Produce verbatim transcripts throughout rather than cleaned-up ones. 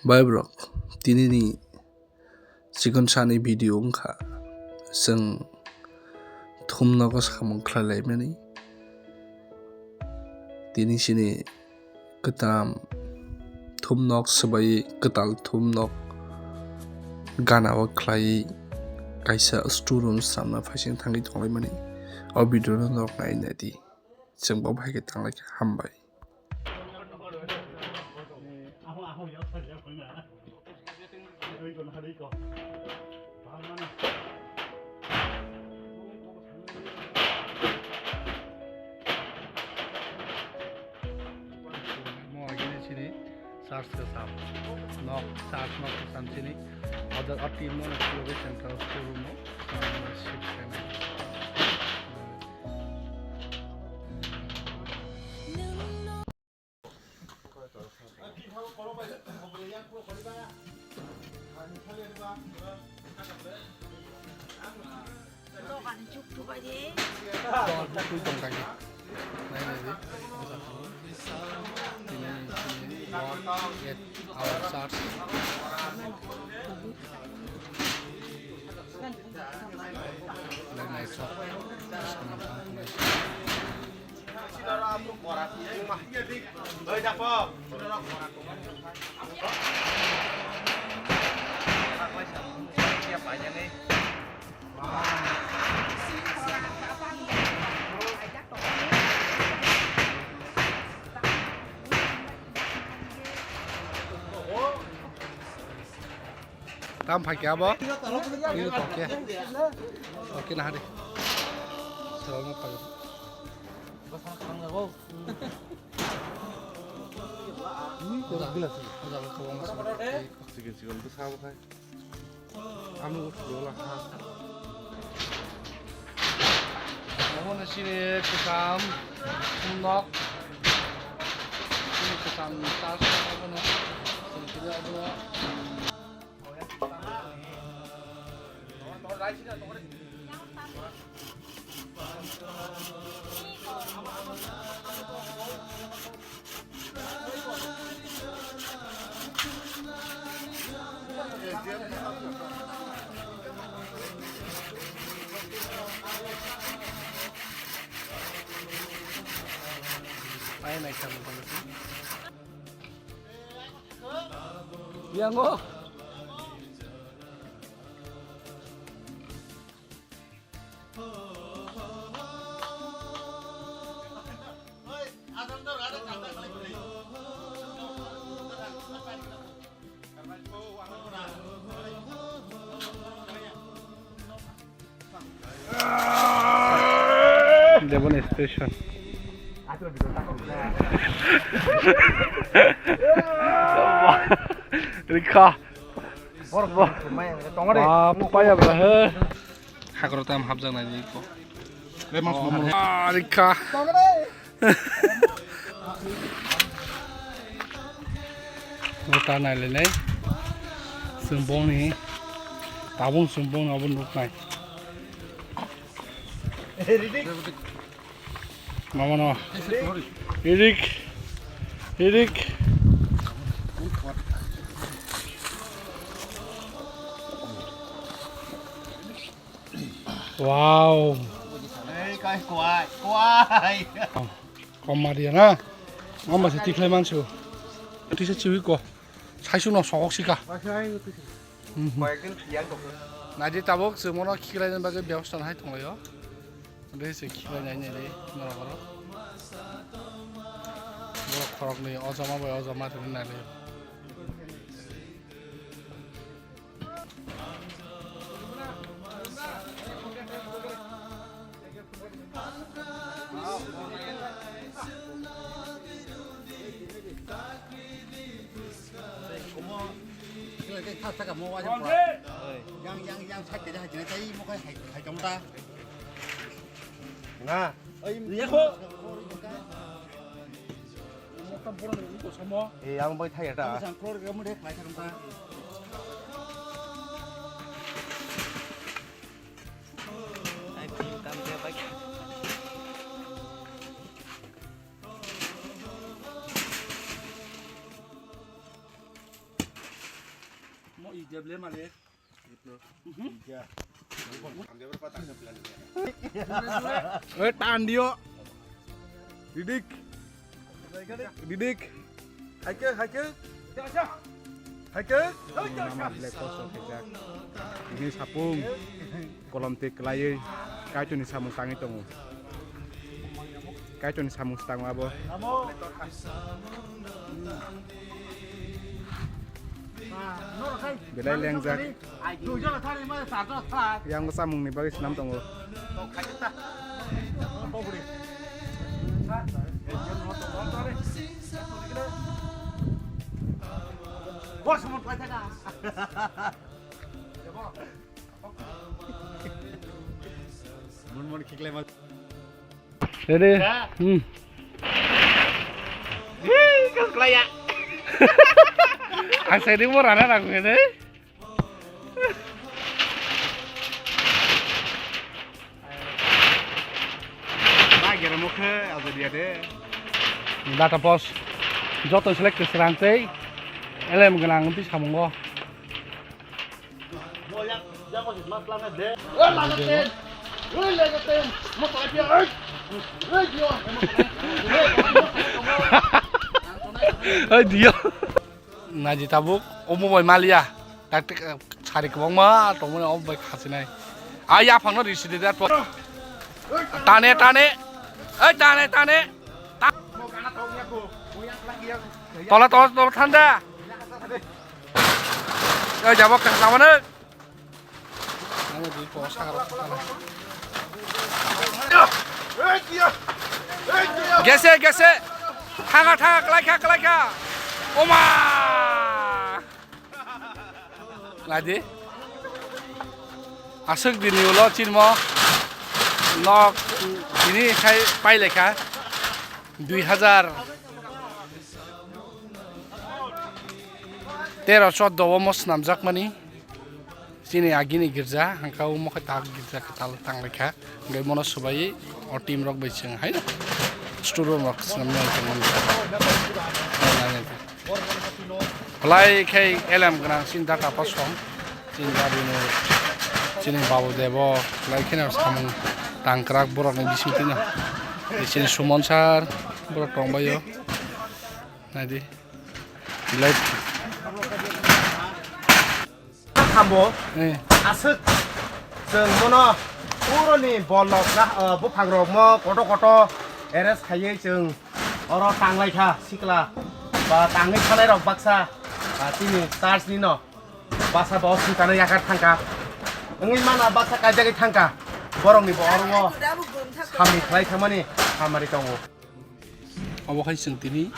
Bhai borok, tinini chikon sani video wngkha, chwng thumnogo samung khlai laimani. Tini chini kwtam thumnok swbaiwi kwtal thumnok gana o khlaiwi kaisa store room swnamna phaising thangwi tonglaimani. O video no norok nai naidi. Chwng bo bahai khe tanglaikha, hambai. Mo agini chini church kwcham. Nok, church nok kwcham chini. Order ati mo na kulo central showroom mo. Shift kena. Dogan juk thubai de. Dogan juk thui tong kha khe. Nai nai di. Tini, tini, one, eight, our church. Nai nai sok. Tam phai khe abo? Ini to khe. Oke, nah deh. Selamat pagi. Ini kurang gila sih. Udah, udah, udah, udah. Sige, sige, itu sama kayak. Amo uthlo la ha. Omo no chini kwcham nok. Chini kwcham church omo no. Chini chini omo no. Yang kok. Devon Station. Rikha. Bap, paya bra he. Hakro tam hapjak nai di ko. Rikha. Bo ta nai le nai. Chwng bongni tabung chwng bongni abo nuk nai. Mama no. Erik. Erik. Wow. Ei, kai, kwai, kwai. Kom ma dia na. Mama se tikhlai mansu. Tisa chiwi ko. Saisu no sogok sika. Naidi tabuk se mono khiklai bagwi bebostha hai tonglaio. Ande se khiklai nai nai norok oro. Borok khoroknwi ojama bai ojama tongwi nai lai. Yang, yang, yang, sakit aja, jadi tadi mau kayak hai, hai kamu ta. Nga. Iya kok. Eh, ang bai thai ta. Sang kror kamu deh, hai kamu ta. Ai, pin tam dia bai. Oi, tandio. Didik. Didik. Haike, haike. Haike. Mama black box o khaijak. Ini sapung. Kolom tik kelai. Kaichoni samung tangwi tongo. Kaichoni samung tangwi abo. Belai lengjak. Yang samung ni bagwi swnam tongo. Ready? Hmm. Ang sa di mo rana rang ni. Data post joto select ke serang tei elem gwnang tei samungo. Hai dia. Naji tabuk omo bai maliya. Tak tik sari kwbangma tongmani omo bai khasinai. A yaphangno risi de dat. Tane tane. Oi tane tane. Ta- Tola tola tola thanda. Oi jabo khasamano. Gese gese. Thanga thanga klaikha klaikha. Oma. Ladi. Aswk dini ulo chinmo nok tini khai pai lekha dui hazar tero choddo o mo swnamjakmani chini agini girja hangka omo khe tak girja kwtal tanglaikha hingke mono swbai o team rok bai chwng hai store room rok swnamnai tongmani. Belai khe elem gwnang chini data post rok, chini Babunu, chini Babu Debo, belai kheno samung tangkrak borokni bisingtwino. Chini Suman sir borok tongbaio. Naidi. Belai. Hambo. Eh. Aswk chwng mono puroni bol rok na, ah, buphang rok mo koto koto arrest khaiwi chwng oro tanglai kha sikla ba tangwi thanai rok baksa, ah, chini church ni no basa bo sintano yakar thangka wngwi mana baksa kaijagwi thangka borok ni bo oro samung khlai thangmani hamari tongo. Obo hai chwng tini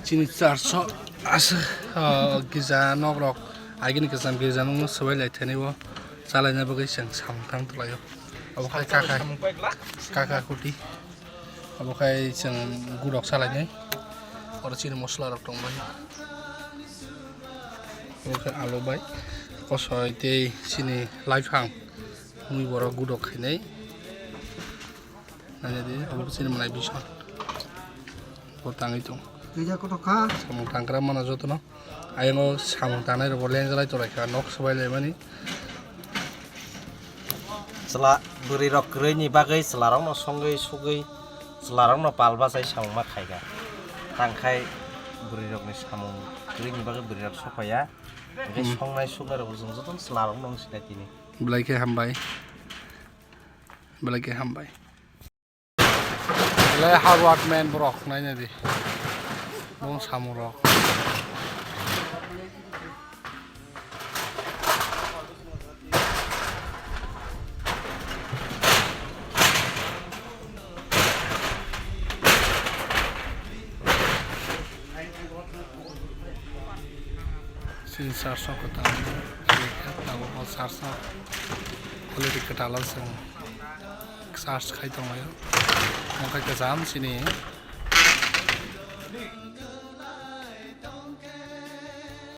chini church o aswk, ah, girja nok rok agini kwcham girja nok no swbai lai thani o chalaina bagwi chwng samung tang tonglaio. Obo khai kaka, kaka kuti. Obo khai chwng gurok salainai. Oro chini mosola rok tongbai. Obo khe alu bai kosoi tei chini laiphang mui borok gurok khainai. Naina di, obo chini manai bison. Bo tangwi tong. Kija koto kha. Samung tangkra mana jotono. Ayang o samung tangnai rok bo lenglai tolai kha, nok swbai lai mani. Chwla bwrwi rok kwrwi ni bagwi chwla rok no songwi sugwi chwla rok no pal bachai samung ma khai kha. Tang khai bwrwi rok ni samung kwrwi ni bagwi bwrwi rok sokpaiya. Hingke songnai suknai rok bo chwng jotono chwla rok no wng sinai tini. Belai khe hambai. Belai khe hambai. Le hard work man borok naina di. Bong samung rok. Sini church o kwtal tabuk o church o quality kwtal o chwng. Search khai tonglaio. Omo khe kwcham chini